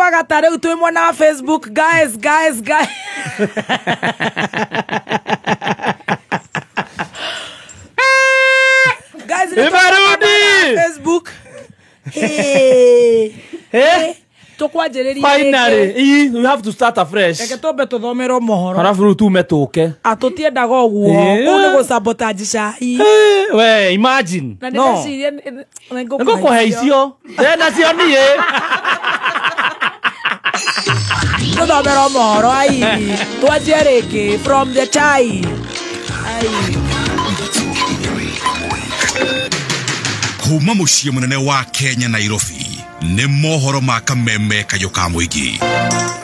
Twaigwaga ta rĩu twĩ mwena wa Facebook, guys, guys, guys. Guys, nĩ twaigwaga Imerudi! mwena wa Facebook. Hey. Eh? Tũkwanjĩrĩria Finally, rĩngĩ. ii, we have to start afresh. Reke twambe tũthomerwo mohoro. Halafu rĩu tume tũke. Atũtiendaga ũguo. Eh. Kũu nĩ gũsabotage cai. Eh, we imagine. Na No. ndĩreciria nĩ Ngũkũhe icio. Eh, nacio niĩ. Tũthomerwo mohoro ai. Twanjie rĩngĩ from the chai. Ai. Kuma mũciĩ mũnene wa Kenya, Nairobi, nĩ mohoro ma kameme kayũ ka mũingĩ.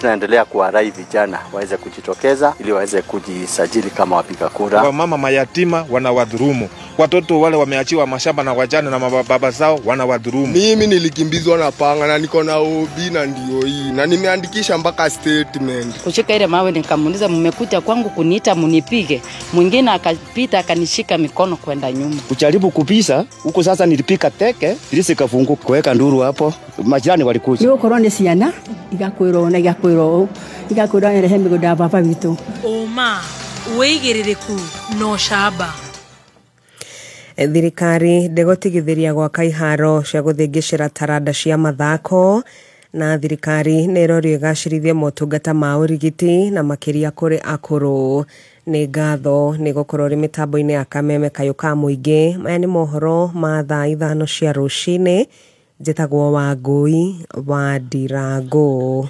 Tunaendelea kuwarai vijana waweze kujitokeza ili waweze kujisajili kama wapiga kura. Wamama mayatima wanawadhurumu, watoto wale wameachiwa mashamba na wajane na mababa zao wanawadhurumu. Mimi nilikimbizwa na panga na niko na OB na ndio hii na nimeandikisha mpaka statement. Kushika ile mawe nikamuuliza, mmekuja kwangu kuniita munipige? Mwingine akapita akanishika mikono kwenda nyuma. Kujaribu kupisa huko sasa, nilipika teke dirisha ikafunguka, kuweka nduru hapo, majirani walikuja. Nĩ gũkorwo nĩ ciana igakwĩrwo na igakwĩrwo ũũ, igakwĩrwo erehe mĩgũnda ya baba witũ. Ũma, wĩigĩrĩrĩku na ũcamba. Thirikari ndĩgũtigithĩria gwaka iharo cia gũthĩngĩcĩra taranda cia mathako, na thirikari nĩ ĩrorio ĩgacĩrithie motungata ma ũrigiti na makĩria kũrĩ akũrũ. Nĩ ngatho nĩ gũkorwo ũrĩ mĩtambo-inĩ ya kameme kayũ ka mũingĩ. Maya nĩ mohoro ma thaa 5 cia rũcinĩ. Njĩtagwo Wangũi wa Ndirangũ.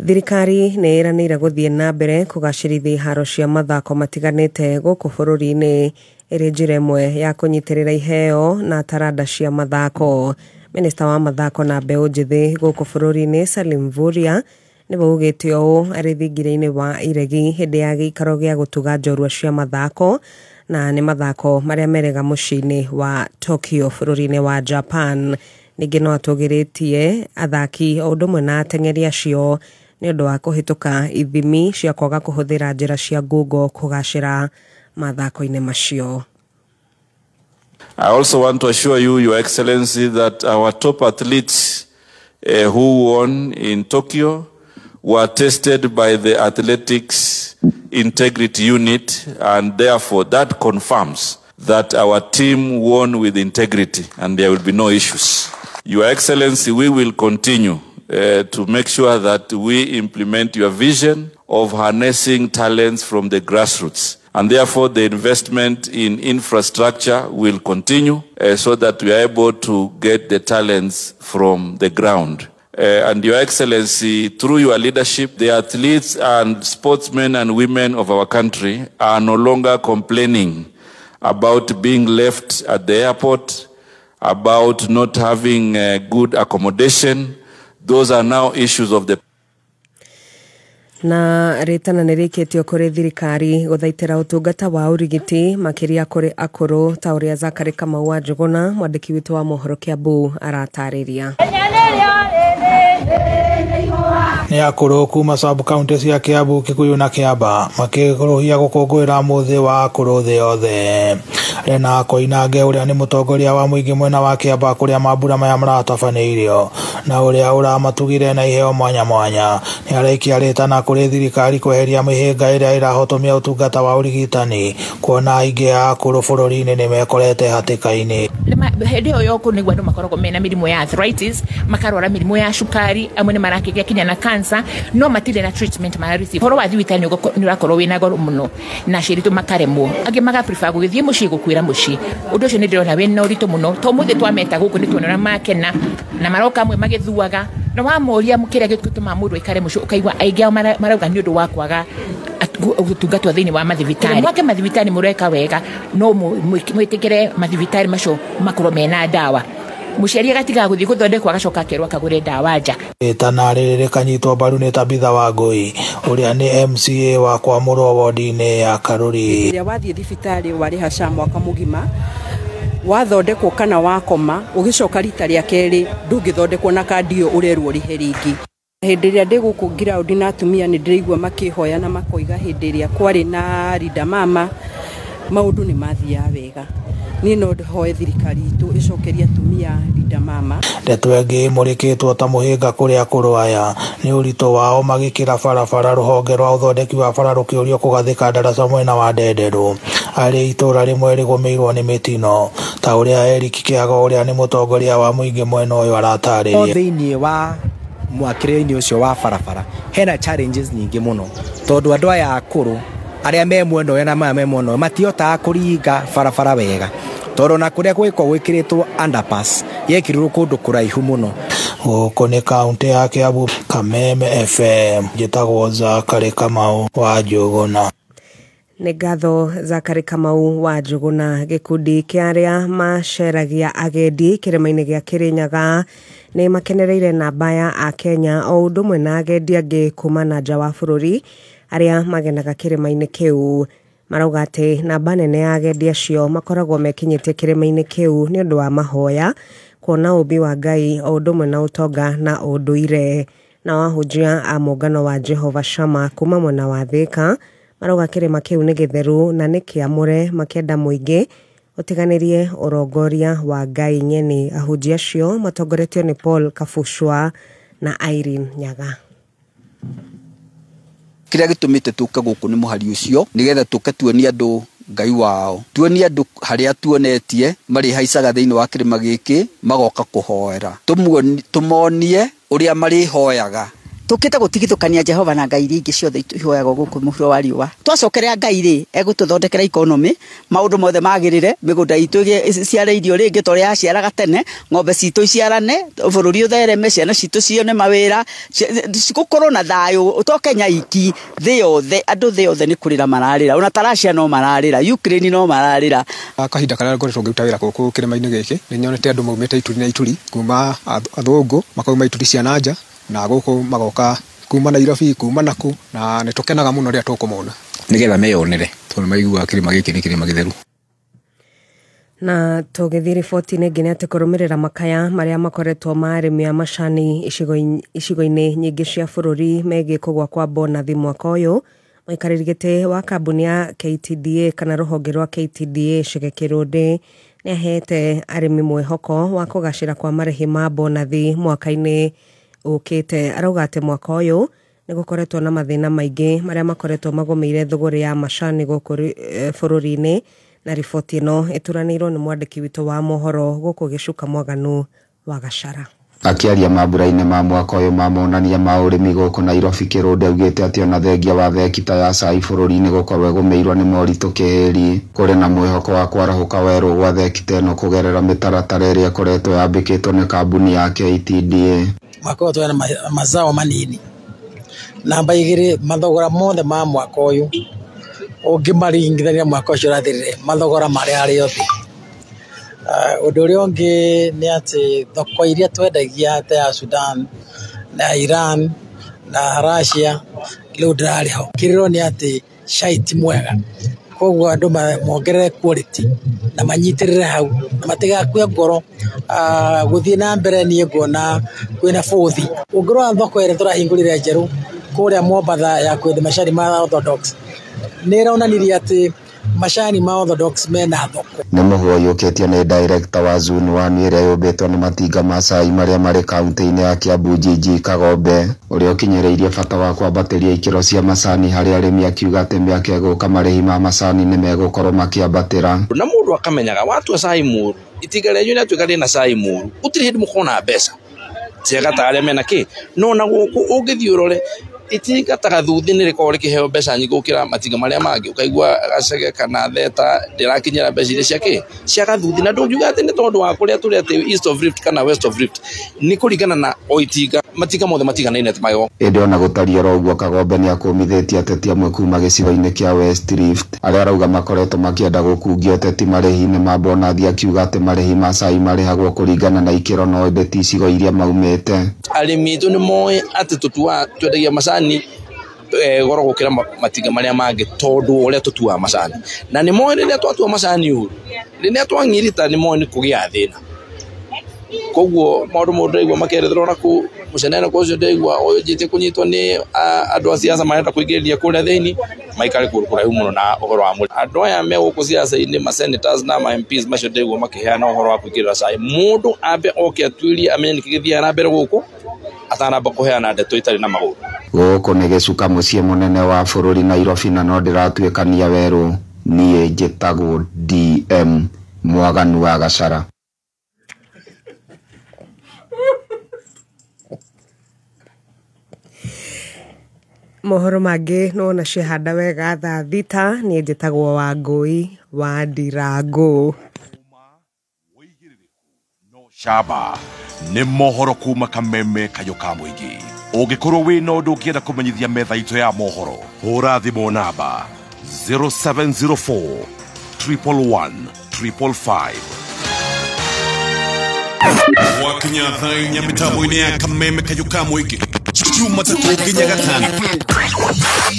Thirikari nĩ ĩranĩire gũthiĩ na mbere kũgacĩrithia iharo cia mathako matiganĩte gũkũ bũrũri-inĩ ĩrĩ njĩra ĩmwe ya kũnyitĩrĩra iheo na taranda cia mathako. Minista wa mathako na mbeũ njĩthĩ gũkũ bũrũri-inĩ Salim Mvurya nĩwe ugĩte ũũ arĩ thingira-inĩ wa Iregi hĩndĩ ya gĩikaro gĩa gũtuga njorua cia mathako, na nĩ mathako marĩa merega mũciĩ-inĩ wa Tokyo bũrũri-inĩ wa Japan. Ningĩ no atũgĩrĩtie athaki o ũndũ ũmwe na ateng'eri acio nĩ ũndũ wa kũhĩtũka ithimi cia kwaga kũhũthĩra njĩra cia ngungo kũgacĩra mathako-inĩ macio. I also want to assure you, Your Excellency, that our top athletes who won in Tokyo were tested by the Athletics Integrity Unit, and therefore that confirms that our team won with integrity and there will be no issues. Your Excellency, we will continue to make sure that we implement your vision of harnessing talents from the grassroots. And therefore, the investment in infrastructure will continue so that we are able to get the talents from the ground. And Your Excellency, through your leadership, the athletes and sportsmen and women of our country are no longer complaining about being left at the airport, about not having good accommodation. Those are now issues of the Na rĩtana nĩ rĩkĩtio kũrĩ thirikari gũthaitĩra ũtungata wa ũrigiti makĩria kũrĩ akũrũ, ta ũrĩa Zakari Kamau wa Njũgũna, mwandĩki witũ wa mohoro Kiambu, aratarĩria. Nĩ akũrũ kuma sub county cia Kiambu, Kikuyu na Kiamba makĩrũhia gũkũngũĩra mũthĩ wa akũrũ thĩ yothe. Rena Koinange ũrĩa nĩ mũtongoria wa mũingĩ mwena wa Kiamba kũrĩa mambura maya maratabanĩirio na ũrĩa ũramatugire na iheo mwanya mwanya nĩ araikia rĩtana kũrĩ thirikari kweheria mĩhĩnga ĩrĩa ĩrahotomia ũtungata wa ũrigitani, kuona aingĩ a akũrũ bũrũri-inĩ nĩ mekorete hatĩka-inĩ. Hĩndĩ ĩyo yokũ nĩguo andũ makoragwo mena mĩrimũ ya arthritis, makarwara mĩrimũ ya cukari, amwe nĩ marakĩgĩa kinya na cancer, no matirĩ na treatment mara receive. Ũhoro wa thibitarĩ nĩ ũrakorwo wĩna goro mũno na aciari aitũ makaremwo, angĩ maga prefer gũgĩthiĩ mũciĩ gũkuĩra mũciĩ. Ũndũ ũcio nĩ ndĩrona wĩna ũritũ mũno. To ũmũthĩ twameta gũkũ nĩ tuona ũrĩa makena na maroka amwe magĩthuaga, na wamoria kĩrĩa gĩtũmaga mũndũ aikare mũciĩ ũkaigua aingĩ ao marauga nĩ ũndũ wa kwaga ũtungatwo thĩinĩ wa mathibitarĩ. Mwake mathibitarĩ mũreka wega, no mwĩtĩkĩre mathibitarĩ macio makorwo mena ndawa. Mũciari agatigaga gũthiĩ gũthondekwo agacoka akerwo akagũre ndawa nja. Ĩtana rĩrĩ rĩkanyitwo mbaru nĩ Tabitha Wangũi ũrĩa nĩ MCA wa Kwamũrwo wodi-inĩ ya Karuri. Rĩrĩa wathiĩ thibitarĩ warĩha SHA mwaka mũgima, wathondekwo kana wakoma, ũgĩcoka rita rĩa kerĩ ndũngĩthondekwo na kandi ĩyo ũrerwo ũrĩhe rĩngĩ. Hĩndĩ ĩrĩa ndĩ gũkũ ground na atumia nĩ ndĩraigua makĩhoya na makoiga hĩndĩ ĩrĩa kwarĩ na Linda Mama maũndũ nĩ mathiaga wega. Niĩ no hoe thirikari itũ ĩcokerie atumia Linda Mama. Ndeto ĩngĩ ĩmũrĩkĩtwo ta mũhĩnga kũrĩ akũrũ aya nĩ ũritũ wao magĩkĩra barabara rũhonge rwa ũthondeki wa bara rũkĩũrio kũgathĩka ndaraca mwena wa Ndenderũ arĩ itũra rĩmwe rĩgũmĩirwo nĩ mĩtino ta ũrĩa Eric Kĩago ũrĩa nĩ mũtongoria wa mũingĩ mwena ũyũ aratarĩria. Thĩinĩ wa mwakĩre-inĩ ũcio wa barabara hena challenges nyingĩ mũno tondũ andũ aya akũrũ arĩa me mwena ũyũ na maya me mwena ũyũ matihotaga kũringa barabara wega tondũ na kũrĩa gwĩkwo gwĩkĩrĩtwo underpass yekĩrirwo kũndũ kũraihu mũno. Gũkũ nĩ kaũntĩ ya Kiambu, Kameme FM, njĩtagwo Zakari Kamau wa Njũgũna. Nĩ ngatho Zakari Kamau wa Njũgũna. Gĩkundi kĩa arĩa maceragia agendi kĩrĩma-inĩ gĩa Kĩrĩnyaga nĩ makenereire namba ya Akenya o ũndũ ũmwe na agendi angĩ kuma na nja wa bũrũri arĩa magenaga kĩrĩma-inĩ kĩu. Marauga atĩ namba nene ya agendi acio makoragwo mekinyĩtie kĩrĩma-inĩ kĩu nĩ ũndũ wa mahoya, kuona ũmbi wa Ngai o ũndũ ũmwe na ũtonga na ũndũire. Na ahunjia a mũngano wa Jehova Shama kuma mwena wa Thika marauga kĩrĩma kĩu nĩ gĩtheru na nĩ kĩamũre, makĩenda mũingĩ ũtiganĩrie ũrongoria wa Ngai nyeni. Ahunjia acio matongoretio nĩ Paul Kabucwa na Irene Nyaga. Kĩrĩa gĩtũmĩte tũke gũkũ nĩ mũhari ũcio nĩgetha tũke tuonie andũ Ngai wao, tuonie andũ harĩa tuonetie marĩhaicaga thĩinĩ wa kĩrĩma gĩkĩ magoka kũhoera, tũmonie ũrĩa marĩhoyaga. Tũkĩte gũtigithũkania Jehova na Ngai iria ingĩ ciothe ihoyagwo gũkũ mũhuro wa riũa. Twacokerea Ngai rĩ, egũtũthondekera economy, maũndũ mothe magĩrĩre, mĩgũnda itũ ĩciare irio rĩngĩ ta ũrĩa yaciaraga tene, ng'ombe citũ iciarane, bũrũri ũthereme, ciana citũ cione mawĩra, gũkorwo na thayũ, to Kenya iki, thĩ yothe, andũ thĩ yothe nĩ kũrĩra mararĩra, ona ta Russia no mararĩra, Ukraine no mararĩra. Kahinda karĩa ngoretwo ngĩruta wĩra gũkũ kĩrĩma-inĩ gĩkĩ, nĩ nyonete andũ maumĩte ituri na ituri, kuma athũngũ, makauma ituri cia nanja, na gũkũ magoka kuma Nairobi, kuma naku, na nĩ tũkenaga mũno rĩrĩa tũkũmona nĩgetha meyonere tondũ maiguaga kĩrĩma gĩkĩ nĩ kĩrĩma gĩtheru. Na tũgĩthiĩ riboti-inĩ ĩngĩ nĩ atĩ kũrũmĩrĩra makaya marĩa makoretwo ma arĩmi a macani icigo-inĩ nyingĩ cia bũrũri megiĩ kũgwa kwa bonathi mwaka ũyũ, mũikarĩri gĩtĩ wa kambuni ya KTDA kana rũhonge rwa KTDA Chege Kĩrũndĩ nĩ ahete arĩmi mwĩhoko wa kũgacĩra kwa marĩhi ma bonathi mwaka-inĩ ũkĩte. Arauga atĩ mwaka ũyũ nĩ gũkoretwo na mathĩna maingĩ marĩa makoretwo magũmĩire thũgũrĩ ya macani gũkũ bũrũri-inĩ. Na riboti ĩno ĩturanĩirwo nĩ mwandĩki witũ wa mohoro gũkũ Gĩcuka Mwaganu wa Gachara. Akĩaria mambura-inĩ ma mwaka ũyũ ma monania ma ũrĩmi gũkũ Nairobi, Kĩrũndĩ augĩte atĩ ona thengia wa thekita ya cai bũrũri-inĩ gũkorwo ĩgũmĩirwo nĩ moritũ kĩhĩri, kũrĩ na mwĩhoko wa kwarahũka werũ gwa thekita ĩno kũgerera mĩtaratara ĩrĩa ĩkoretwo yambĩkĩtwo nĩ kambuni ya KTDA. Mwaka ũyũ twĩna mazao manini, namba igĩrĩ mathogora mothe ma mwaka ũyũ ũngĩmaringithania mwaka ũcio ũrathirire mathogora marĩa arĩ othe. Ũndũ ũrĩa ũngĩ nĩ atĩ thoko iria twendagia ta ya Sudan na Iran na Russia rĩu ndĩrarĩ ho. Kĩrĩro nĩ atĩ cai ti mwega, koguo andũ mongerere quality na manyitĩrĩre hau na matigakue ngoro. Gũthiĩ na mbere niĩ nguona kwĩna bũthi. Ũngĩrora thoko ĩrĩa tũrahingũrire njerũ kũrĩa Mombatha ya kwendia macani ma Orthodox nĩ ĩronanirie atĩ macani ma Orthodox mena thoko. Nĩ mũhwo ũiyũkĩtio nĩ director wa Zone 1 ĩrĩa yũmbĩtwo nĩ matinga ma cai marĩa marĩ kaunti-inĩ ya Kiambu Jiji Kagombe, ũrĩa ũkinyĩrĩirie bata wa kwambatĩria ikĩro cia macani harĩ arĩmi, akiuga atĩ mĩaka ĩgũka marĩhi ma macani nĩ megũkorwo makĩambatĩra. Na mũndũ akamenyaga watua cai mũru, itinga rĩanyu rĩatuĩka rĩna cai mũru, gũtirĩ hĩndĩ mũkona mbeca njega ta arĩa mena kĩ. No na gũkũ ũngĩthiĩ ũrore itinga ta gathuthi nĩ rĩkoragwo rĩkĩheo mbeca nyingĩ gũkĩra matinga marĩa mangĩ, ũkaigua gacege kana theta ndĩrakinyĩra mbeca iria cia kĩ cia gathuthi. Na ndũngiuga atĩ nĩ tondũ wa kũrĩa tũrĩ atĩ East of Rift kana West of Rift, nĩ kũringana na o itinga, matinga mothe matiganaine magego. Ĩndĩ ona gũtariĩ oro ũguo, Kagombe nĩ akũmithĩtie ateti amwe kuma gĩcigo-inĩ kĩa West Rift arĩa arauga makoretwo makĩenda gũkungia ũteti marĩhi-inĩ ma bonathi, akiuga atĩ marĩhi ma cai marĩhagwo kũringana na ikĩro no ĩndĩ ti icigo iria maumĩte. Arĩmi aitũ nĩ moĩ atĩ tũtuaga twendagia macani goro gũkĩra matinga marĩa mangĩ tondũ ũrĩa tũtuaga macani, na nĩ moĩ rĩrĩa twatua macani ũru, rĩrĩa twang'irita nĩ moĩ nĩ kũgĩa thĩna. Koguo maundu mo ndiraigua makerethera na ku mucenene ko ucio ndiraigua uyu njite kunyitwo ni andu a siasa marenda kuingiriria kuria thiini maikare kuru kuraihu muno na uhoro wa muri. Andu aya me guku siasa-ini ma senators na ma MPs macio ndiraigua makiheana uhoro wa kuingirira cai. Mundu ambe oke atuirie amenye niki githiaga na mbere guku atanamba kuheana ndeto itari na maguru. Gũkũ nĩ gĩcuka mũciĩ mũnene wa bũrũri Nairobi na no ndĩratuĩkania werũ. Niĩ njĩtagwo DM Mwaganu wa Gacara. Mohoro mangĩ nĩwona ciehanda wega thaa 6. Niĩ njĩtagwo Wangũi wa Ndirangũ. Shaba nĩ mohoro kuma Kameme Kayũ ka mũingĩ. Ũngĩkorwo wĩna ũndũ ũngĩenda kũmenyithia metha itũ ya mohoro, hũra thimũ namba 0704 111 555. Wakinya thaa inya mĩtambo-inĩ ya Kameme Kayũ ka mũingĩ Jumatatũ nginya Gatano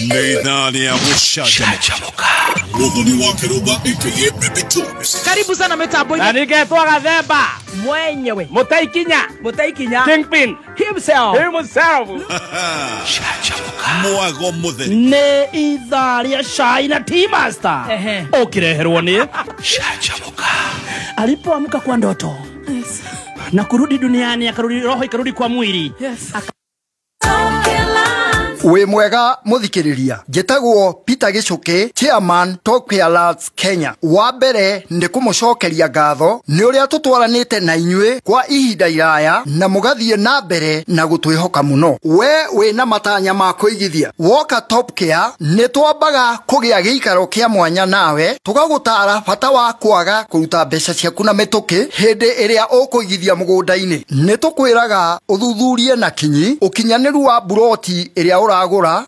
nĩ ithaa rĩa gũcanjamũka. Muthoni wa Kĩrũmba aka Baby Tones. Karibu sana mitambo-inĩ. Na ningetwo Gathemba mwenyewe, Mũtaikinya Kingpin himself. Mwago mũtheri nĩ ithaa rĩa cai na tea master ũkĩreherwo nĩ Canjamũka. Alipoamka kwa ndoto na kurudi duniani, akarudi roho ikarudi kwa mwili. Wĩ mwega mũthikĩrĩria, njĩtagwo Peter Gĩcũkĩ, chairman Top Care Lads Kenya. Wa mbere nĩ kũmũcokeria ngatho nĩ ũrĩa tũtwaranĩte na inyuĩ kwa ihinda iraya na mũgathiĩ na mbere na gũtwĩhoka mũno. We wĩna matanya ma kũigithia, woka Top Care nĩ twambaga kũgĩa gĩikaro kĩa mwanya nawe, tũgagũtara bata wa kwaga kũruta mbeca ciaku na mĩtũkĩ hĩndĩ ĩrĩa ũkũigithia mũgũnda-inĩ. Nĩ tũkwĩraga ũthuthurie na kinyi ũkinyanĩru wa buroti ĩrĩa ũragũra.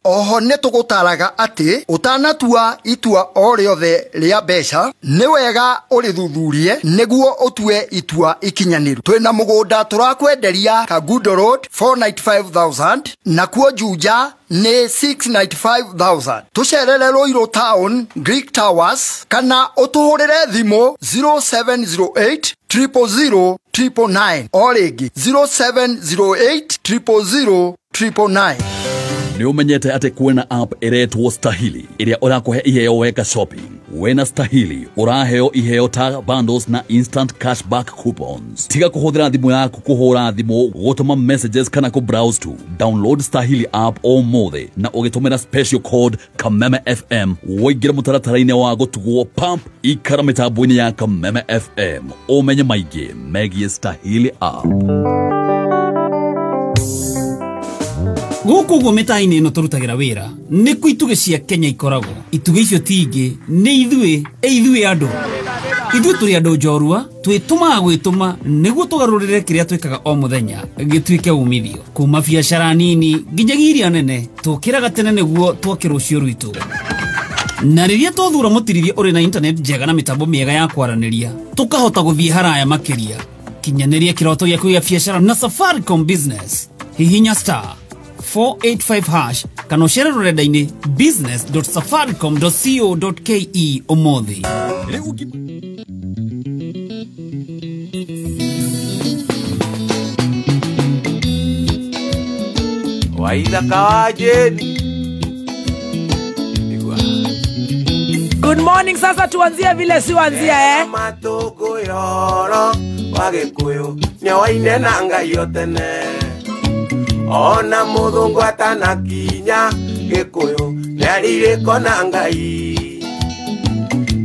Oho nĩ tũgũtaraga atĩ ũtanatua itua o rĩothe rĩa mbeca nĩ wega ũrĩthuthurie nĩguo ũtue itua ikinyanĩru. Twĩna mũgũnda tũrakwenderia Kangundo Road 495,000 nakuo Juja nĩ 695,000. Tũcerere Ruiru Town Greek Towers kana ũtũhũrĩre thimũ 0708 000 999 o rĩngĩ 0708 000 999. Nĩ ũmenyete atĩ kwĩna app ĩretwo Stahili ĩrĩa ũrakũhe iheo weka shopping. Wena Stahili ũraheo iheo ta bundles na instant cashback coupons. Tiga kũhũthĩra thimũ yaku kũhũra thimũ, gũtũma messages kana kũ browse tu. Download Stahili app ũmũthĩ na ũgĩtũmĩra special code Kameme FM ũingĩre mũtaratara-inĩ wa gũtugwo pump. Ikara mĩtambo-inĩ ya Kameme FM ũmenye maingĩ megiĩ Stahili app. Gũkũ ũguo mĩtaa-inĩ ĩno tũrutagĩra wĩra nĩkuo itugĩ cia Kenya ikoragwo. Itugĩ icio ti ingĩ nĩ ithuĩ, ithuĩ andũ. Ithuĩ tũrĩ andũ njorua, twĩtũmaga gwĩtũma nĩguo tũgarũrĩre kĩrĩa twĩkaga o mũthenya gĩtuĩke umithio. Kuma biacara nini nginyagia iria nene, tũkĩraga tene nĩguo twake rũciũ rwitũ. Na rĩrĩa twathura mũtirithia ũrĩ na internet njega na mĩtambo mĩega ya kwaranĩria, tũkahota gũthiĩ haraya makĩria. Kinyanĩria kĩroto gĩaku gĩa biacara na Safaricom Business. Hihinya star 485 hash kana ũcere rũrenda-inĩ business.safaricom.co.ke ũmũthĩ. Waithaka wa Jane. Good morning. Sasa tuanzie vile siwanzia Matugu yoro wa Gikuyu nĩoaine na Ngai o tene. Ona muthungu atanakinya Gikuyu nĩarirĩko na Ngai.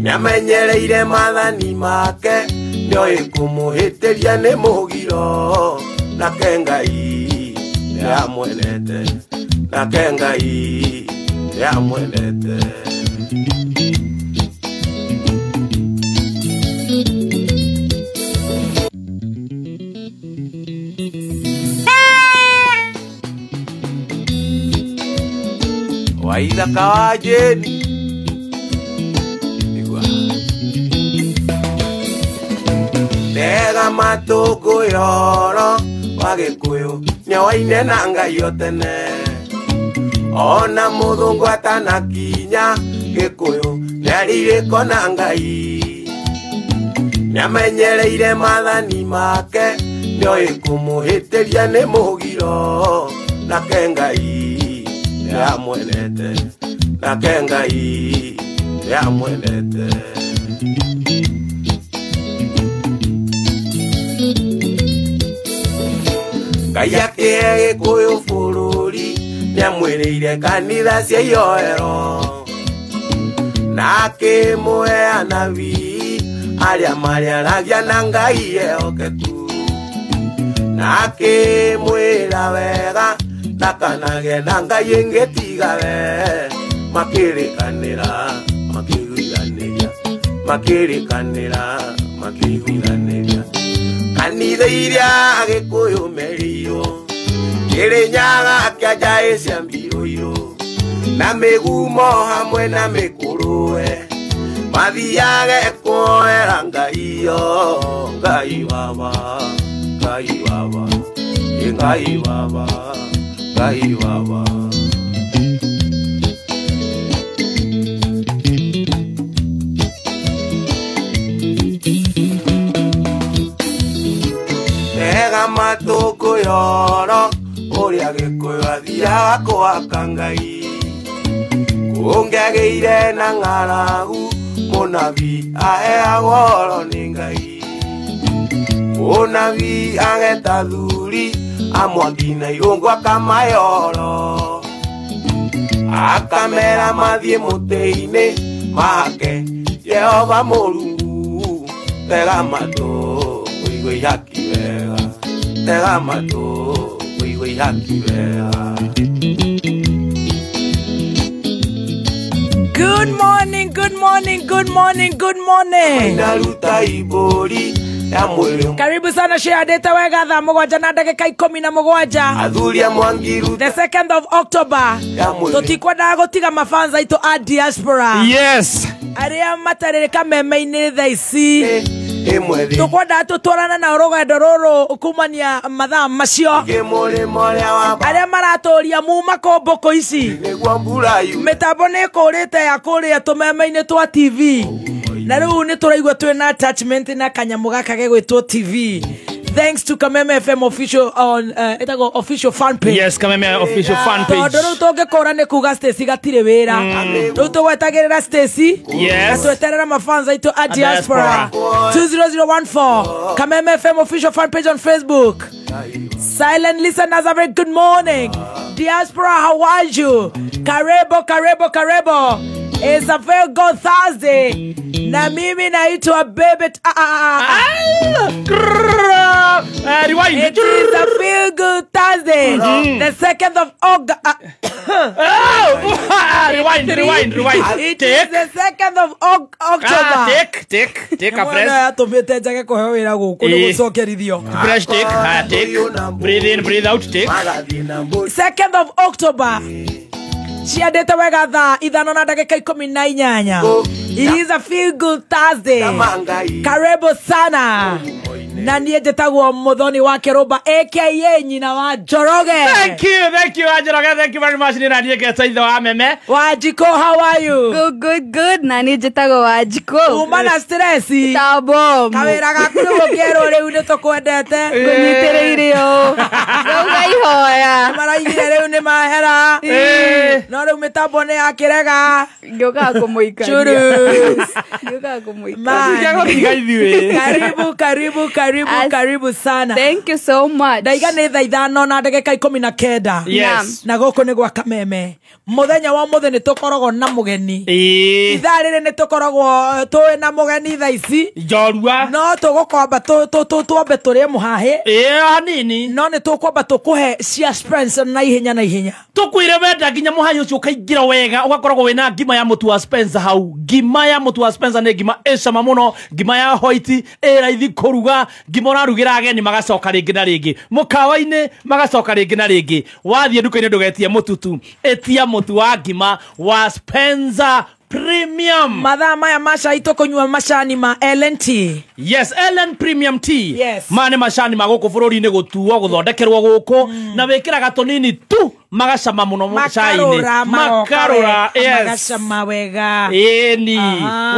Nĩamenyereire maathani make nĩoĩ kũmũhĩtĩria nĩ mũgiro. Nake Ngai nĩamwendete, nake Ngai nĩamwendete. Waithaka wa Jane. Tega matugu yoro wa Gikuyu nĩoaine na Ngai o tene. Ona muthungu atanakinya Gikuyu nĩarirĩko na Ngai. Nĩamenyereire maathani make Nĩoĩ kũmũhĩtĩria nĩ mũgiro nake Ngai nĩamwendete nake Ngai nĩamwendete. Ngai akĩhe Gĩkũyũ bũrũri nĩamwĩrĩire kanitha cia ihoero na akĩmũhe anabii arĩa marĩaragia na Ngai ehokeku na akĩmwĩra wega ndakanage na Ngai ĩngĩ tiga we makĩrĩkanĩra makĩiguithanĩria makĩrĩkanĩra makĩiguithanĩria. Kanitha iria Gĩkũyũ merirwo Kĩrĩnyaga kĩanja cia mbirũirũ na mĩgumo hamwe na mĩkũrũwe mathiage kuoera Ngai yo Ngai baba Ngai baba Ngai baba Ngai baba. Tega matũ ngũyoro ũrĩa Gĩkũyũ athiaga gwaka Ngai kũngĩagĩire na ng'aragu mũnabii aheagwo ũhoro nĩ Ngai mũnabii ageta thuri amwangi na irũngũ akamahe ũhoro akamera mathiĩ mũtĩ-inĩ make Jehova Mũrungu. Tega matũ ũigue ihaki wega tega matũ ũigue ihaki wega. Good morning, good morning, good morning, good morning. Karibu sana Share Data wega thaa mũgwanja na ndagĩka 17. The 2nd of October. Tũtikwendaga gũtiga mafanza aitũ a diaspora. Yes. Arĩa matarĩ kameme-inĩ thaa ici. Tũkwendaga tũtwarane na rũgendo rũrũ kumania mathaa macio. Arĩa maratũria muma kũmbũkũ ici. Mĩtambo nĩ ĩkũrĩte ya kũrĩa tũmeme-inĩ twa TV. Na rĩu nĩ tũraigua twĩna attachment na kanyamũ gaka gegwĩtwo TV. Thanks to Kameme FM official on ĩtagwo official fan page. Yes, Kameme official fan page. Tondũ rĩu tũngĩkũra nĩ kuga Stacy gatirĩ wĩra. Rĩu tũgwetagĩrĩra Stacy. Yes. Tweterera mafans aitũ a diaspora. 20014 Kameme FM official fan page on Facebook. Silent listeners, a very good morning. Diaspora, how are you? Karebo, karebo, karebo. It's a very good Thursday. Na mimi naitwa Bebe. Rewind. It is a feel good Thursday. The 2nd of August. Rewind, rewind, rewind. It is the 2nd of October. Take a fresh. Fresh take. Take. Breathe in, breathe out, take. 2nd of October. Ciandĩte wega thaa 5:18. It is a feel good Thursday. Karibu sana. Na niĩ njĩtagwo Muthoni wa Kĩrũmba aka nyina wa Njoroge. Thank you Njoroge, thank you very much. Nĩ na niĩ ngetwo ithe wa Meme. Wanjikũ, how are you? Good, good, good. Na niĩ njĩtagwo Wanjikũ. Uma na stress. Tabo. Kawĩra gaku nĩ gũkĩerwo rĩu nĩ tũkwendete. Ngũnyitĩrĩire ũũ. Ngauga ihoya. Maraigire rĩu nĩ mahera. No rĩu mĩtambo nĩ yakĩrega. Ngĩũkaga kũmũikaria. Churu. Ngĩũkaga kũmũikaria. Karibu, karibu, karibu, karibu sana. Thank you so much. Ndaiga nĩ thaa 5:19. Yes. Na gũkũ nĩ gwa Kameme. Mũthenya wa mũthĩ nĩ tũkoragwo na mũgeni. Ithaa rĩrĩ nĩ tũkoragwo twĩ na mũgeni thaa ici. Njorua. No tũgũkwamba twambe tũrĩe mũhahĩ. Hanini. No nĩ tũkwamba tũkũhe cia Spencer na ihenya na ihenya. Tũkwĩre wenda nginya mũhahĩ ũcio ũkaingĩra wega ũgakoragwo wĩna ngima ya mũtu wa Spencer hau. Ngima ya mũtu wa Spencer nĩ ngima ĩ cama mũno, ngima ya white ĩ raithi kũruga, ngima ũrarugĩra ageni magacoka rĩngĩ na rĩngĩ, mũkawa-inĩ magacoka rĩngĩ na rĩngĩ. Wathiĩ nduka-inĩ ndũgetie mũtutu, ĩtia mũtu wa ngima wa Spencer Premium. Mathaa maya macai tũkũnyua macani ma Ellen Tea. Yes, Ellen Premium Tea. Yes. Maya nĩ macani ma gũkũ bũrũri-inĩ gũtuo gũthondekerwo gũkũ na wĩkĩraga tũnini tu Magacama muno cai-inĩ. Makarũra, yes. Magacama wega. Ĩni.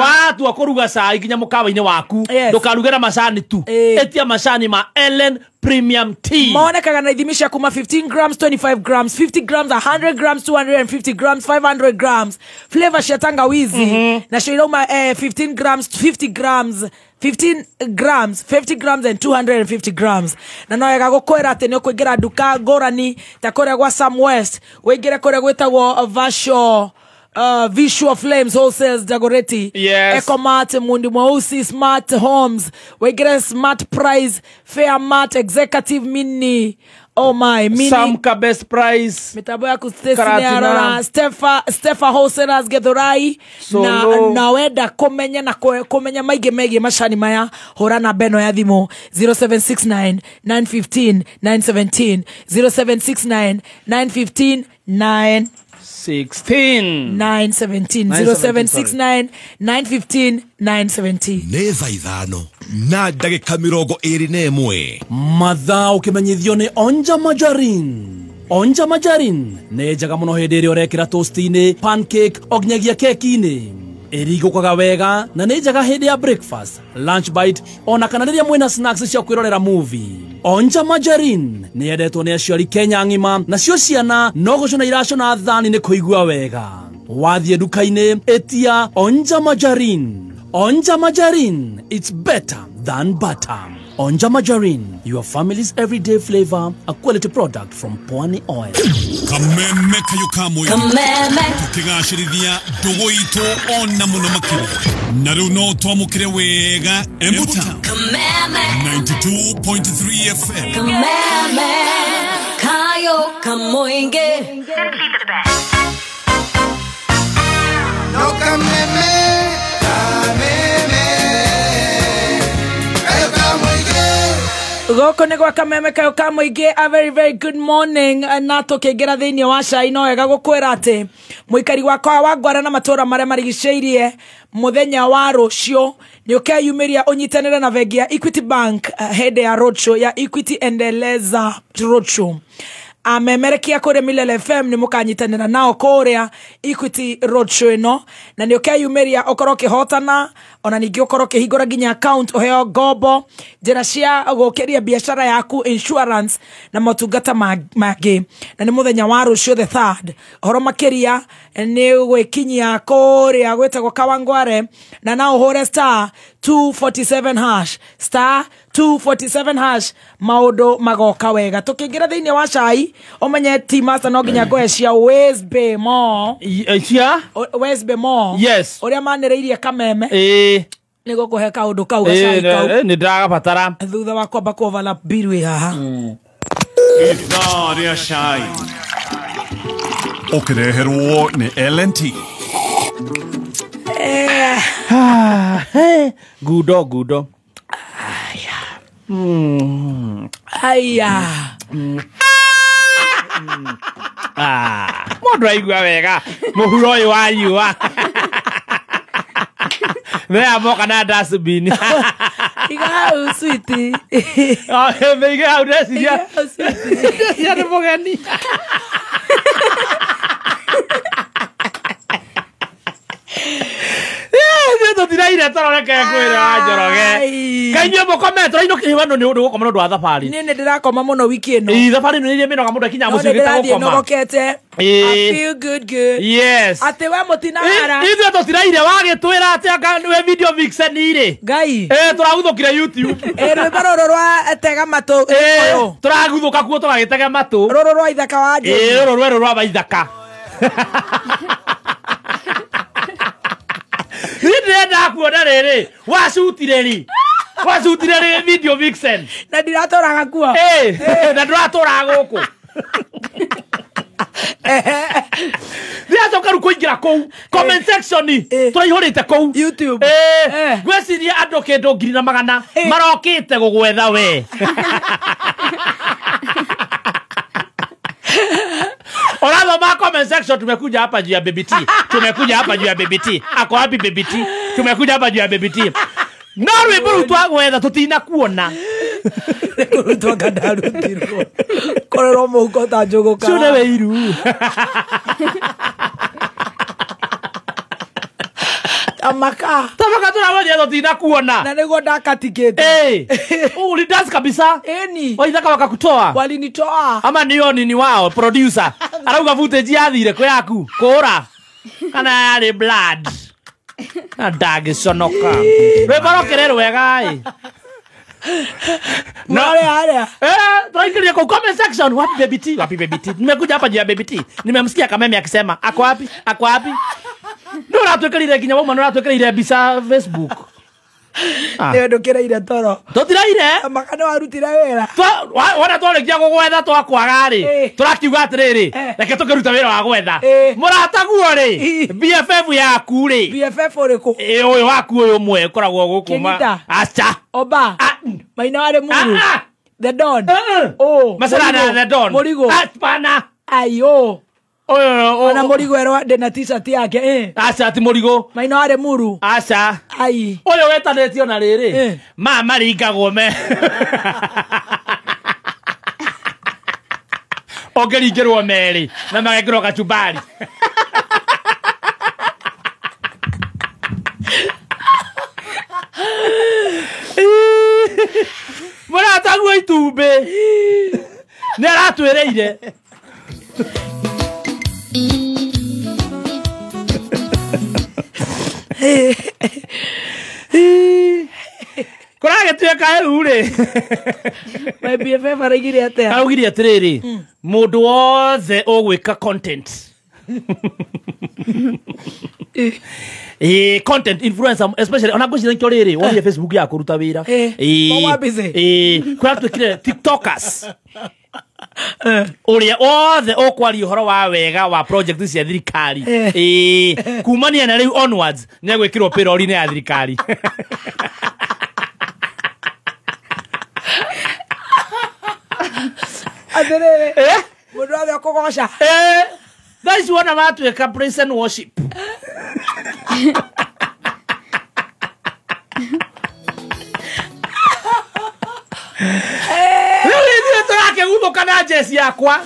Watua kũruga cai nginya mũkawa-inĩ waku, ndũkaruge na macani tu. Ĩtia macani ma Ellen Premium Tea. Monekaga na ithimi cia kuma 15 grams, 25 grams, 50 grams, 100 grams, 250 grams, 500 grams. Flavor cia tangawizi nacio irauma 15 grams, 50 grams, 15 grams, 50 grams and 250 grams. Na no wega gũkwĩra atĩ nĩ ũkũingĩra nduka ngũrani ta kũrĩa gwa Sam West, wĩingĩre kũrĩa gwĩtagwo Vasho, Visual Flames Wholesales Dagoretti, yes. Ecomart, Mundi Mweusi, Smart Homes, wengine Smart Price, Fair Mart, Executive Mini, oh my, Mini Samka Best Price, mitambo ya kustesina, Stefa Wholesalers Githurai, na wenda kumenya na kumenya maingĩ megiĩ macani maya, hũra namba ĩno ya thimũ 0769 915 917, 0769 915 9 16 917, 0769 915 917. Nĩ thaa 5 na ndagĩka 21. Mathaa ũkĩmenyithio nĩ Onja Majarin. Onja Majarin nĩ njega mũno hĩndĩ ĩrĩa ũrekĩra toast-inĩ, pancake, o nginyagia keki-inĩ. Ĩringũkaga wega na nĩ njega hĩndĩ ya breakfast, lunch bite, ona kana rĩrĩa mwĩna snacks cia kwĩrorera movie. Onja Majarin nĩ yendetwo nĩ aciari Kenya ng'ima, nacio ciana no gũcũna iracũna thani nĩ kũigua wega. Wathiĩ nduka-inĩ ĩtia Onja Majarin. Onja Majarin, it's better than butter. Onja Majarin, your family's everyday flavor, a quality product from Pwani Oil. Kameme kayo kamwe. Kameme. Tukigashirithia ndugu itu ona muno makiria. Na riu no twamukire wega Embu Town. Kameme. 92.3 FM. Kameme kayo kamoinge. Simply the best. No kameme. Kameme. Kayo kamoinge. Goko nĩ gwa Kameme kayo ka mũingĩ. A very very good morning. Na tũkĩingĩra thĩinĩ wa cai no wega gũkwĩra atĩ mũikari wakwa wa Ngwara na matũra marĩa marigicĩirie mũthenya wa rũciũ nĩ ũkeyumĩria ũnyitanĩre na bengi ya Equity Bank hĩndĩ ya roadshow ya Equity Endeleza Roadshow. Amemerekia kũrĩa Milele FM nĩ mũkanyitanĩra nao kũrĩa Equity Roadshow ĩno, na nĩ ũkeyumĩria ũkorwo ũkĩhotana, ona ningĩ ũkorwo ũkĩhingũra nginya account, ũheo ngombo, njĩra cia gũkĩria biacara yaku, insurance na motungata mangĩ. Na nĩ mũthenya wa rũciũ the third. Ũhoro makĩria nĩ gwĩkinyia kũrĩa gwĩtagwo Kawangware, na no ũhũre star 247 hash, star 247 hash, maũndũ magoka wega. Tũkĩingĩra thĩinĩ wa cai, ũmenye T-Master no nginya ngũhe cia Wesbe Mo. Cia? Wesbe Mo. Yes. Ũrĩa manĩrĩirie Kameme. Nĩ gũkũhe kaũndũ kau gacai kau. Nĩ ndĩragabatara. Thutha wa kwamba kũ overlap bill wĩ haha. Ithaa rĩa cai. Ũkĩreherwo nĩ L&T. Gudo gudo. Aya. Mũndũ aigua wega mũhuro ũyũ wa riũa. Nĩ amoka na dustbin. Iga hau sweetie. Iga hau ndeciria. Ndeciria nĩ mũgeni. Tũtiraire tũroreke kwĩra wa Njoroge. Kaĩ inyuĩ mũkomete ũrainũkire wano nĩ ũndũ gũkoma nĩ ũndũ wa thabarĩ. Niĩ nĩ ndĩrakoma mũno wiki ĩno. Ĩ thabarĩ ĩno nĩ iria mĩnoga mũndũ akinya mũciĩ gĩta gũkoma. Nogokete. I feel good good. Yes. Atĩ we mũtinahara. Ithuĩ tũtiraire wagĩtwĩra atĩ anga nĩwe video vixen rĩ. Ngai. Tũraguthũkire YouTube. Rwĩmbo rũrũ rwa tega matũ. Tũraguthũka kuo tũgagĩtega matũ. Rũrũ rwa ithaka wa Njũgĩ. Rũrũ rwerũ rwa ithaka. Ndĩrenda kuona rĩrĩ wacutire rĩ wacutire rĩ video vixen na ndiratũraga kuo na ndũratũraga gũkũ ndĩracoka rĩu kũingĩra kũu comment section tũraihũrĩte kũu YouTube ngwĩciria andũ kĩndũ 1,100 marokĩte gũgwetha we. Orathoma comment section, tumekuja hapa juu ya Baby T. Tumekuja hapa juu ya Baby T. Ako wapi Baby T? Tumekuja hapa juu ya Baby T. No rwĩmbo rũu twagwetha tũtinakuona. Kũrutwo kandarutirwo. Ũrakorerwo mũhuko ta njũgũ Cio nĩ wĩiru. Tamaka. Tamaka tũramenya tũtinakuona. Na nĩguo ndakatikĩte. Eh. Ulidance kabisa. Eni. Waithaka wakakutoa. Walinitoa. Ama nĩo nini wao producer. Arauga footage yathire kũ yaku kũra. Kana yarĩ blood. Na ndangĩconoka. Rwĩmbo rũkĩrĩ rwega ĩ. No. Arĩa. Tunaingilia kwa comment section. Wapi Baby T? Wapi Baby T? Nimekuja hapa juu ya Baby T. Nimemsikia Kameme akisema ako wapi? Ako wapi? Ndio ũratwĩkĩrire nginya wauma nĩ ũratwĩkĩrire mbica Facebook. Nĩ ndũkĩraire toro. Tũtiraire. Tamaka nĩ warutire wĩra. Wona twarĩkia gũgwetha twakwaga rĩ. Tũrakiuga atĩrĩrĩ, reke tũkĩruta wĩra wa gwetha. Mũrataguo rĩ, BFF yaku rĩ. BFF ũrĩkũ? Ũyũ waku ũyũ ũmwe ũkoragwo gũkũ ma. Aca. Oba. Maina warĩ Muru. The Don. Oh. Macarana The Don. Mũrigo. Hapana. Ayo. Oyo ona Mũrigo erwo ndĩ na t-shirt yake eh. Aca ti Mũrigo. Maina warĩ Muru. Aca. Ai. Ũyũ wetanĩtio na rĩrĩ. Ma maringagwo me. Ũngĩringĩrwo merĩ na magekĩrwo kachumbari. Mũrataguo itumbĩ. Nĩ aratwĩrĩire. Kũragĩtuĩka rĩu rĩ. My BFF araugire atĩa? Araugire atĩrĩrĩ, mũndũ wothe ũgwĩka content. Content influencer especially ona ngwĩciria nĩkĩo rĩrĩ wonire Facebook ya kũruta wĩra. Kũratuĩkire TikTokers. Ũrĩa othe ũkwaria ũhoro wa wega wa project cia thirikari kumania na rĩu onwards nĩ egwĩkĩrwo payroll-inĩ ya thirikari. Atĩrĩrĩ, mũndũ wothe ũkũgoca. Thaa ici wona matuĩka praise and worship. Rĩu ithuĩ tũrakĩguthũka na jeci yakwa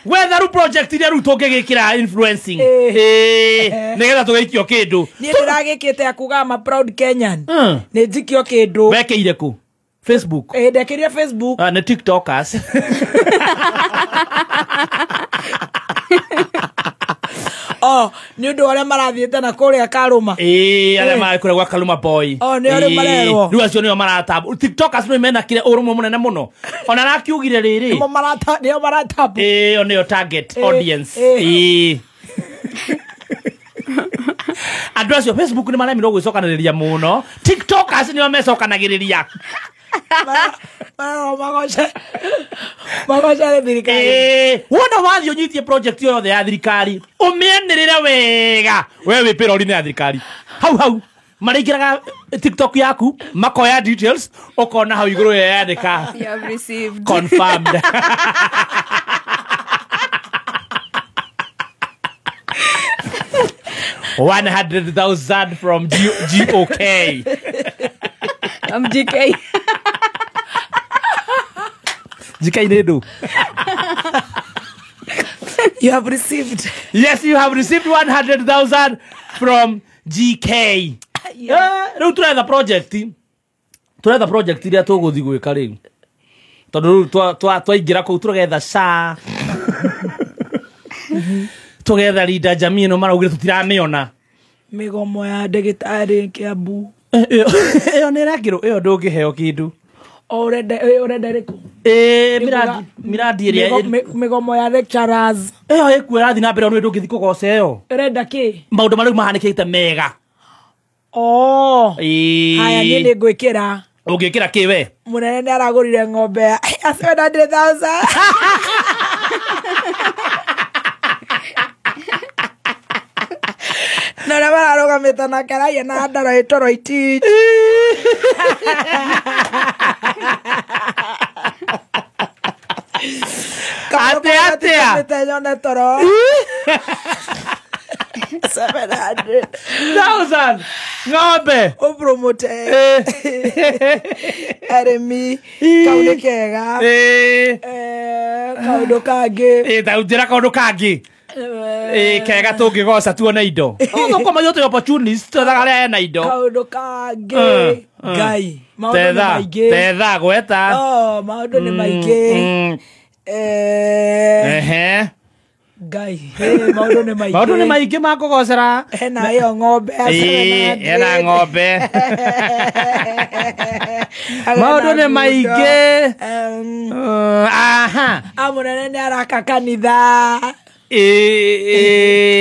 gwetha rĩu project iria rĩu tũngĩgĩkĩra influencing nĩgetha tũgĩikio kĩndũ. Niĩ ndĩragĩkĩte ya kuga I'm a proud Kenyan. Nĩ njikio kĩndũ. Wekĩire kũ? Facebook. Ndekĩrire Facebook. Nĩ TikTokers. Oh, nĩ ũndũ arĩa marathiĩte na kũrĩa Karũma. Arĩa marĩ kũrĩa gwa Karũma boy. Oh, nĩ arĩa marerwo. Rĩu acio nĩo maratambu. TikTokers nĩ mena kĩrĩa ũrũmwe mũnene mũno. Ona arakiugire rĩrĩ. Nĩo marata, nĩo maratambu. Ĩyo nĩyo target audience. Andũ acio Facebook nĩ maremirwo gwĩcokanĩrĩria mũno. TikTokers nĩo mecokanagĩrĩria. Magoce thirikari. Wona wathiĩ ũnyitie project yothe ya thirikari ũmĩanĩrĩre wega we wĩ payroll-inĩ ya thirikari hau hau marĩingĩraga TikTok yaku makoya details ũkona hau igũrũ yandĩka You have received. Confirmed. $100,000 from GOK. I'm GK. GK nĩ ndũ? You have received. Yes, you have received 100,000 from GK. Rĩu tũretha project. Tũretha project iria tũgũthiĩ gwĩka rĩu. Tondũ rĩu twaingĩra kũu tũgetha SHA. Tũgetha Linda Jamii ĩno maraugire tũtiramĩona. Mĩgomo ya ndagĩtarĩ Kiambu. Ĩyo nĩ ĩrekĩrwo, ĩyo ndũngĩheo kĩndũ. Ũrenda ĩrĩkũ? Miradi ĩrĩa mĩgomo ya lecturers. Ĩyo ĩkuo ĩrathiĩ na mbere, nĩ ndũngĩthiĩ kũgoca ĩyo. Ũrenda kĩ? Maũndũ marĩa mahanĩkĩte mega. Oh. Haya, niĩ nĩ ngwĩkĩra. Ũngĩkĩra kĩ we? Mũnene nĩ aragũrire ng'ombe ya 700,000. Na ũrĩa mararũgamĩte nake araiya na ndaro ĩtoro itich. Atĩa atĩa? Nyone toro. 700,000. Ng'ombe. Ũpromote arĩmi kau nĩ kega. Kaũndũ kangĩ. Ta njĩra kaũndũ kangĩ. Kega tũngĩgoca tuone indo. Thũkũma ithuĩ twĩ opportunist, twethaga arĩa ena indo. Kaũndũ kangĩ. Ngai. Maũndũ nĩ maingĩ. Tetha gweta. Maũndũ nĩ maingĩ. Ngai, maũndũ nĩ maingĩ. Maũndũ nĩ maingĩ ma kũgocera. Hena ĩyo ng'ombe. Hena ng'ombe. Maũndũ nĩ maingĩ. Aha. Amũnene nĩ araka kanitha.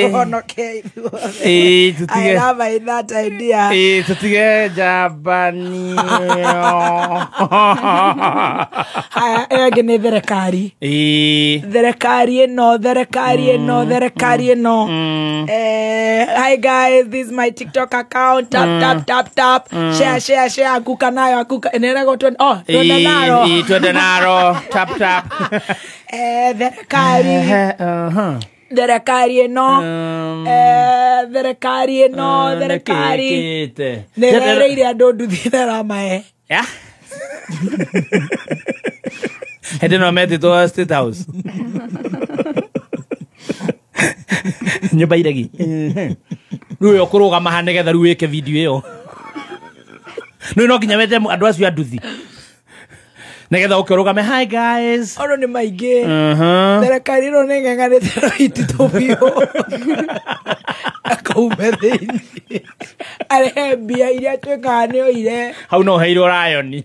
Tũhonoke ithuothe. Tutige. I love that idea. Tutige njambanio. Haya, ĩyo ĩngĩ nĩ thirikari. Thirikari ĩno, thirikari ĩno, thirikari ĩno. Hi guys, this is my TikTok account. Tap, tap, tap, tap. Share, share, share. Akuka nayo, akuka. Nĩrego twende naro. Twende naro. Tap, tap. Thirikari. Thirikari ĩno. Thirikari ĩno, thirikari. Nĩ ĩrereire andũ nduthi na ĩramahe. Hĩndĩ ĩno metĩtwo State House. Nyũmba iregi. Rĩu ũyũ ũkũrũgama haha nĩgetha rĩu wĩke video ĩyo. Rĩu no nginya wete andũ acio a nduthi. Nĩgetha ũke ũrũgame, hi guys. Maũndũ nĩ maingĩ. Thirikari ĩno nĩ ĩng'ang'anĩte na ititũ biũ. Akaume thĩinĩ. Arehe mbia iria atuĩkaga nĩ oire. Hau no ũheirwo rayoni.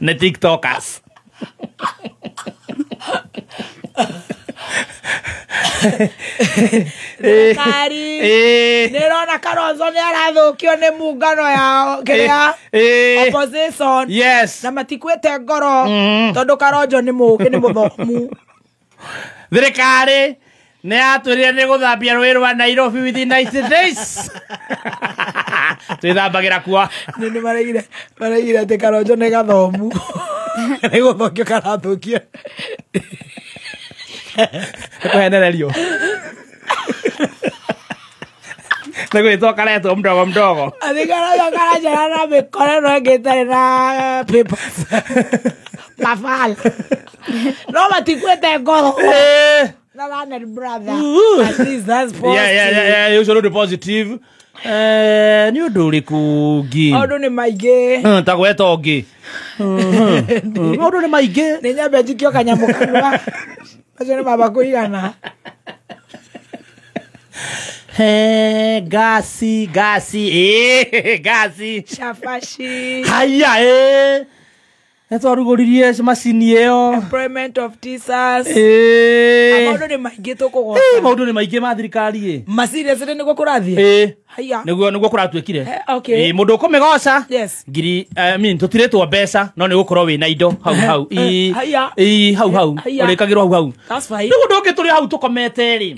Nĩ TikTokers. Thirikari nĩ ĩrona Kalonzo nĩ arathũkio nĩ mungano yao kĩrĩa opposition. Yes. Na matikuĩte ngoro tondũ Kalonzo nĩ mũũgĩ, nĩ mũthomu. Thirikari nĩ yatwĩrire nĩ gũthambia rũĩ rwa Nairobi within 90 days. Twĩthambagĩra kuo. Nĩ maraigire atĩ Kalonzo nĩ gathomu. Nĩ gũthũkio karathũkio. Kũhenererio. Nĩ gwĩtwo karetwo mdogo mdogo. Atĩ Kalonzo karanjara na mĩkora ĩno ĩngĩ ĩtarĩ na papers. Mafala. No matikuĩte ngoro. Na learned brother. At least that's positive. Yeah, ũcio nĩ positive. Nĩ ũndũ ũrĩkũ ũngĩ? Maũndũ nĩ maingĩ. Ta gweta ũngĩ. Maũndũ nĩ maingĩ. Nĩ nyambe njikio kanyamũ kanua. Macio nĩ maba kũigana. Gasi, gasi, gasi. Shafashi. Haya, Nĩ twarugũririe macini ĩyo. Employment of teachers. Maũndũ nĩ maingĩ tũkũgoca. Maũndũ nĩ maingĩ ma thirikari ĩ. Ma seriously nĩguo kũrathiĩ? Haya. Nĩguo kũratuĩkire. Okay. Mũndũ ũkũmĩgoca. Yes. Ngiri, I mean, tũtirĩtwo mbeca no nĩ gũkorwo wĩna indo hau hau. Hau hau. Ũrĩkagĩrwo hau hau. That's fine. Rĩu ũndũ ũngĩ tũrĩ hau tũkomete rĩ.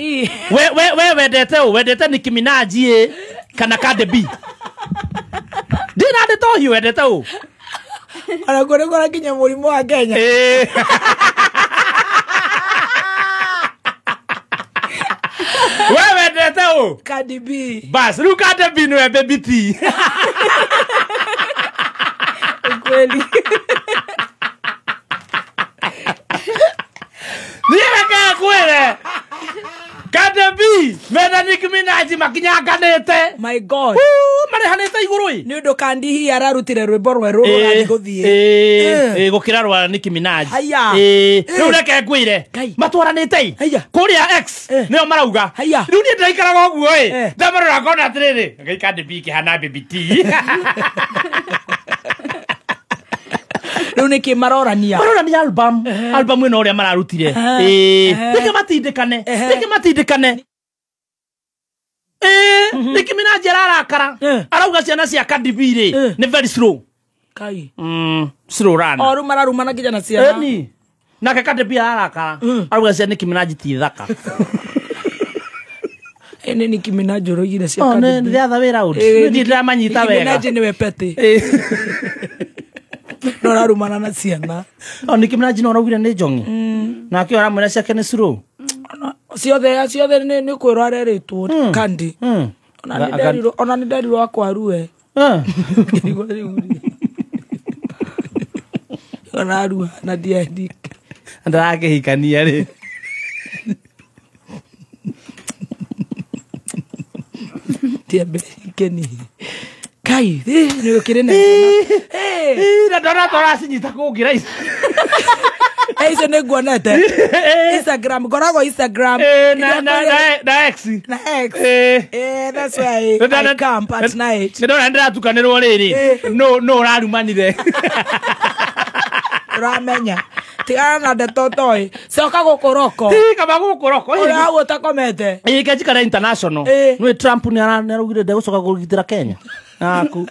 We wendete ũ? Wendete Nicki Minaj ĩ kana Cardi B? Ndĩna ndeto hiũ wendete ũ? Ona kũrĩ kũrakinya mũrimũ wa Kenya. We wendete ũ? Cardi B. Bas, rĩu Cardi B nĩwe Baby T. Kweli. Niĩ reke ngwĩre. Cardi B mena Nicki Minaj makinyanganĩte. My God. Marehanĩte igũrũ ĩ. Nĩ ũndũ Kandi hihi ararutire rwĩmbo rwerũ rũrathiĩ gũthiĩ. Gũkĩra rwa Nicki Minaj. Haya. Rĩu reke ngwĩre. Matwaranĩte ĩ. Kũrĩa X nĩo marauga. Rĩu niĩ ndĩraikaraga ũguo ĩ. Ndamarora ngona atĩrĩrĩ. Ngai Cardi B kĩhana Baby T. Rĩu nĩkĩ marorania? Marorania album. Album ĩno ũrĩa mararutire. Rĩngĩ matindĩkane. Rĩngĩ matindĩkane. Nicki Minaj ararakara. Arauga ciana cia Cardi B rĩ nĩ very slow. Kai. Slow run. O rĩu mararumana nginya na ciana. Nake Cardi B ararakara. Arauga cia Nicki Minaj ti thaka. Nĩ Nicki Minaj ũroigire cia Cardi B. Nĩ the other way round. Niĩ ndiramanyita wega. Nicki Minaj nĩwe petty. No ararumana na ciana. Nicki Minaj no araugire nĩ njong'i. Nake aramwĩra ciake nĩ slow. Ciothe ciothe nĩ kwĩrwo arerĩtwo Kandi. Ona nĩ nderirwo akwarue. Ngĩrigwo rĩu rĩ. Ona arua na ndiendi. Ndarakĩhikania rĩ. Ndiambĩrĩrie Kai, nĩ ũkĩrĩ na na ndona tũracinyita kũngĩra ici. Icio nĩ nguonete Instagram, ngoragwo Instagram na X. Na X. That's why I camp at night. Nĩ ndona ndĩratukanĩrwo rĩrĩ. No ũrarumanire. Ũramenya. Tigana na ndeto toĩ. Coka gũkũ roko. Kaba gũkũ roko. Ũrĩa hau ũtakomete. Ĩ kenjikara international. Nĩ Trump nĩ araugire ndegũcoka kũgitĩra Kenya. Naku.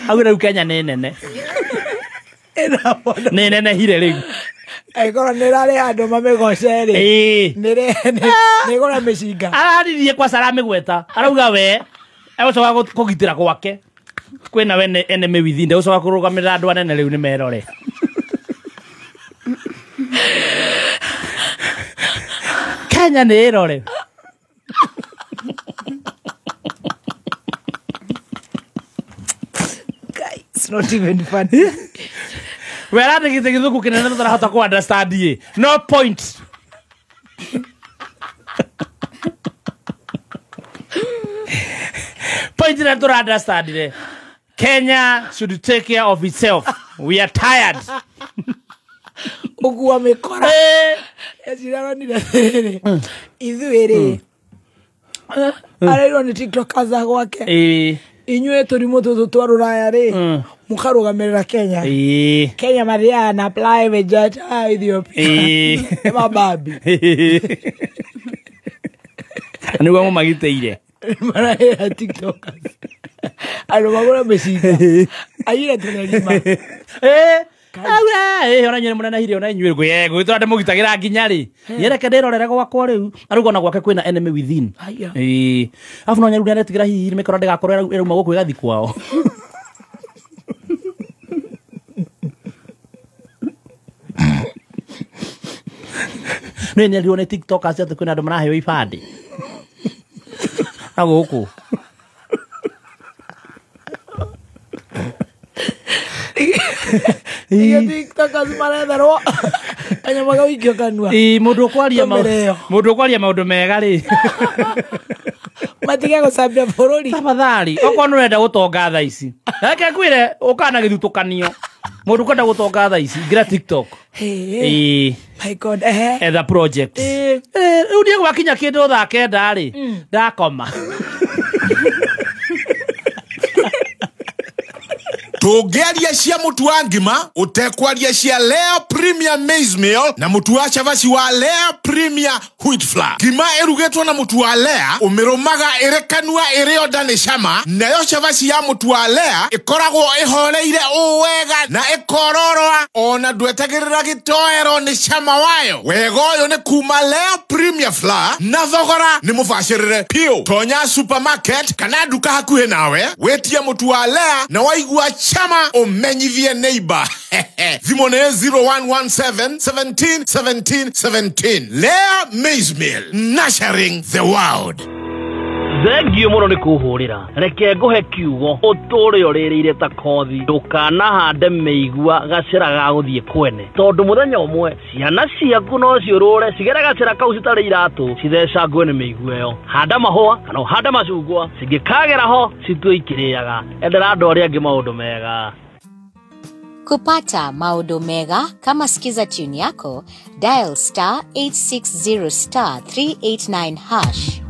Augire rĩu Kenya nĩ nene. Nĩ nene hire rĩu. Angĩkorwo nĩ ĩrarĩ handũ mamĩgoce rĩ. Nĩ ĩgũra mĩcinga. Araririe kwaca aramĩgweta. Arauga we egũcoka kũgitĩra gwake. Kwĩna we enemy within ndegũcoka kũrũgamĩrĩra andũ anene rĩu nĩ merore. Kenya nĩ ĩrore. It's not even funny. We arandĩkĩte gĩthũngũ kĩnene tũtarahota kũ understand ĩ. No point. Point ĩrĩa tũra understand ĩ. Kenya should take care of itself. We are tired. Ũguo mĩkora. Eciranire atĩrĩrĩ. Ithuĩ rĩ. Arerirwo nĩ TikTokers a gwake. Inyuĩ tũrimũ tũtũ twa rũraya rĩ mũkarũgamĩrĩra Kenya. Kenya mathiaga na private jet a Ethiopia. Nĩ mababi. Nĩguo mũmagitĩire. Marahĩra TikTokers. Andũ magũra mĩcinga. Aire tũnerima. Aura, ona inyuĩ mũnene hire ona inyuĩ gwĩtũra ndĩmũgitagĩra nginya rĩ. Yereke ndĩrorere gwakwa rĩu. Arauga ona gwake kwĩna enemy within. Arabu no nyaru nĩaretigĩra hihi mĩkora ndĩgakorwo ĩrauma gũkũ ĩgathiĩ kwao. Nĩ nĩerirwo nĩ TikTokers atĩ kwĩna andũ maraheo ibandĩ. Na gũkũ. Iyo TikTokers maretherwo kanyamũ gagũikio kanua. Mũndũ ũkwaria maũndũ mega rĩ. Matige gũcambia bũrũri. Tafadhali, okorwo nĩ ũrenda gũtonga thaa ici. Reke ngwĩre ũkana gĩthutũkanio. Mũndũ ũkwenda gũtonga thaa ici, ingĩra TikTok. My God, Etha project. Rĩu niĩ gwakinya kĩndũ thaa 9 rĩ, ndakoma. Tũngĩaria cia mũtu wa ngima ũtekwaria cia Lea Premier Maize Meal na mũtu wa cabaci wa Lea Premier Wheat Flour. Ngima ĩrugĩtwo na mũtu wa Lea ũmĩrũmaga ĩrĩ kanua ĩrĩ onda nĩ cama, nayo cabaci ya mũtu wa Lea ĩkoragwo ĩhoreire ũũ wega na ĩkororoa ona ndwetagĩrĩra gĩtoero nĩ cama wayo. Wega ũyũ nĩ kuma Lea Premier Flour na thogora nĩ mũbacĩrĩre piũ. Tonya supermarket kana nduka hakuhĩ nawe wĩtie mũtu wa Lea na waigua chama umenyithie neighbor. Thimũ nĩ 0117 17 17 17. Lea Maize Meal, nurturing the world. Thengio mũno nĩ kũhũrĩra. Reke ngũhe kiugo ũtũre ũrĩrĩire ta kothi. Ndũkanahande mĩigua gacĩra ga gũthiĩ kwene, tondũ mũthenya ũmwe ciana ciaku no ciũrũre cigere gacĩra kau citarĩ iratũ cithecangwe nĩ mĩigua ĩyo. Handa mahũa kana ũhande macungwa, cingĩkagera ho citue ikĩrĩaga. Endera andũ arĩa angĩ maũndũ mega. Kupata maũndũ mega kama Skiza tune yako, dial star 860 star 389 hash.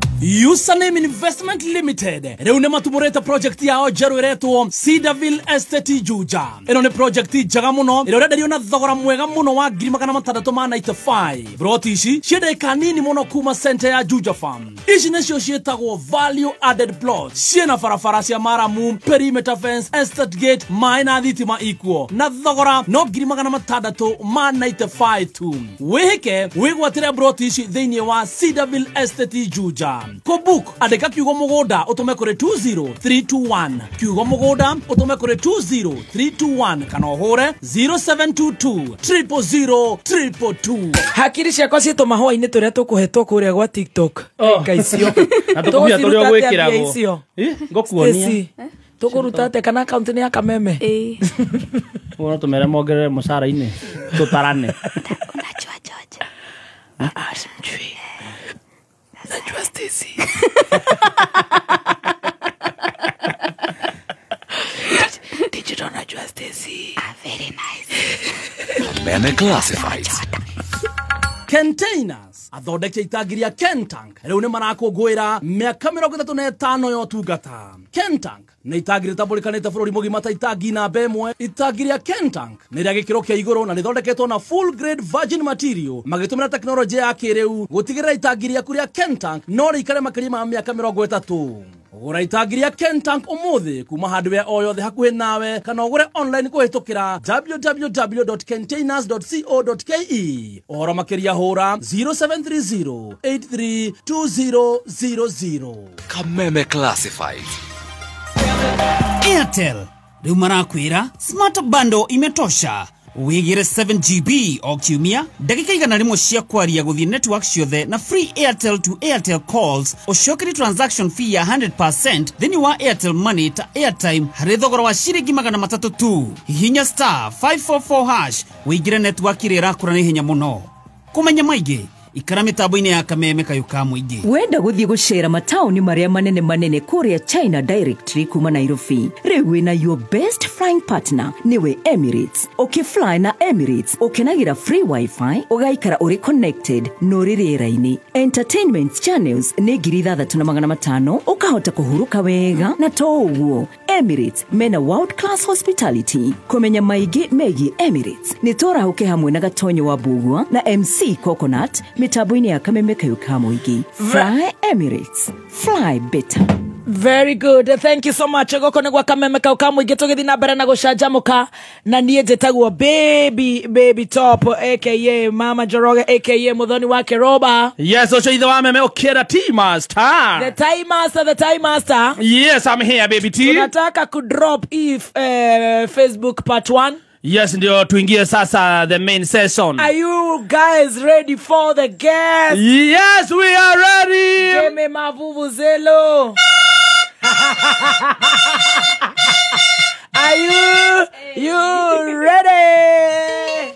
Username Investment Limited rĩu nĩ matumũrĩte project yao njerũ ĩretwo Cedarville Estate Juja. Ĩno nĩ project njega mũno ĩrĩa ũrenderio na thogora mwega mũno wa 695. Broti ici ciĩ ndagĩka nini mũno kuma center ya Juja Farm. Ici nĩcio ciĩtagwo value added plots. Ciĩna barabara cia maramu, perimeter fence, estate gate, maĩ na thitima ikuo, na thogora no 695 tu. Wĩhĩke wĩgwatĩre broti ici thĩinĩ wa Cedarville Estate Juja. Kũbook andĩka kiugo mũgũnda ũtũme kũrĩ 20321, kiugo mũgũnda ũtũme kũrĩ 20321 kana ũhũre 0722 000 222. Hakiri ciakwa ciĩtwo mahũa-inĩ tũrĩa tũkũhetwo kũrĩa gwa TikTok. Ngai icio. Na tũkũbia tũrĩa ũgwĩkĩragwo. Icio. Ngũkuonia. Tũkũruta atĩa kana akaunti nĩ ya Kameme? Ũguo no tũmere mongerere mũcara-inĩ tũtarane. Unajua George? Ah, simjui. Najua Stacy. Digital najua Stacy. Ah, very nice. Kameme Classifieds. Containers athondeki itangi rĩa Kentank rĩu nĩ marakũngũĩra mĩaka 35 ya ũtungata. Kentank nĩ itangi rĩtambũrĩkanĩte bũrũri mũgima ta itangi namba ĩmwe. Itangi rĩa Kentank nĩ rĩa gĩkĩro kĩa igũrũ na rĩthondeketwo na full grade virgin material magĩtũmĩra tekinoronjĩ ya kĩrĩu gũtigĩrĩra itangi rĩaku rĩa Kentank no rĩikare makĩria ma mĩaka 30. Gũra itangi rĩa Kentank ũmũthĩ kuma hardware o yothe hakuhĩ nawe kana ũgũre online kũhĩtũkĩra www.containers.co.ke. Ũhoro makĩria hũra 0730 832000. Kameme Classifieds. Airtel rĩu marakwĩra smart bundle imetosha. Wigire 7GB o kiumia, ndagĩka 100 cia kwaria gũthiĩ network ciothe na free Airtel to Airtel calls, ũcokere transaction fee ya 100% thĩinĩ wa Airtel Money ta airtime harĩ thogora wa ciringi 300 tu. Hihinya star 544 hash wĩingĩre network ĩrĩa ĩrakũra na ihenya mũno. Kũmenya maingĩ ikara mĩtambo-inĩ ya Kameme kayũ ka mũingĩ. Wenda gũthiĩ gũcera mataũni marĩa manene manene kũrĩa China directly kuma Nairobi, rĩu wĩna your best flying partner nĩwe Emirates. Ũkĩfly na Emirates ũkenagĩra free wifi, ũgaikara ũrĩ connected na ũrĩ rĩera-inĩ. Entertainment channels nĩ 6500, ũkahota kũhurũka wega. Na to ũguo, Emirates mena world class hospitality. Kũmenya maingĩ megiĩ Emirates nĩ tũrahũke hamwe na Gatonyo wa Mbugua na MC Coconut mĩtambo-inĩ ya Kameme kayũ ka mũingĩ. Fly Emirates, fly better. Very good. Thank you so much. Goko nĩ gwa Kameme kau ka mũingĩ tũgĩthiĩ na mbere na gũcanjamũka na niĩ njĩtagwo Baby Baby Top aka Mama Njoroge aka Muthoni wa Kĩroba. Yes, ũcio ithe wa meme ũkĩra T-Master. The Time Master, the Time Master. Yes, I'm here baby T. Tunataka kudrop if Facebook part 1. Yes, ndio tuingie sasa the main session. Are you guys ready for the guest? Yes, we are ready. Jeme mavuvuzelo. Are you ready?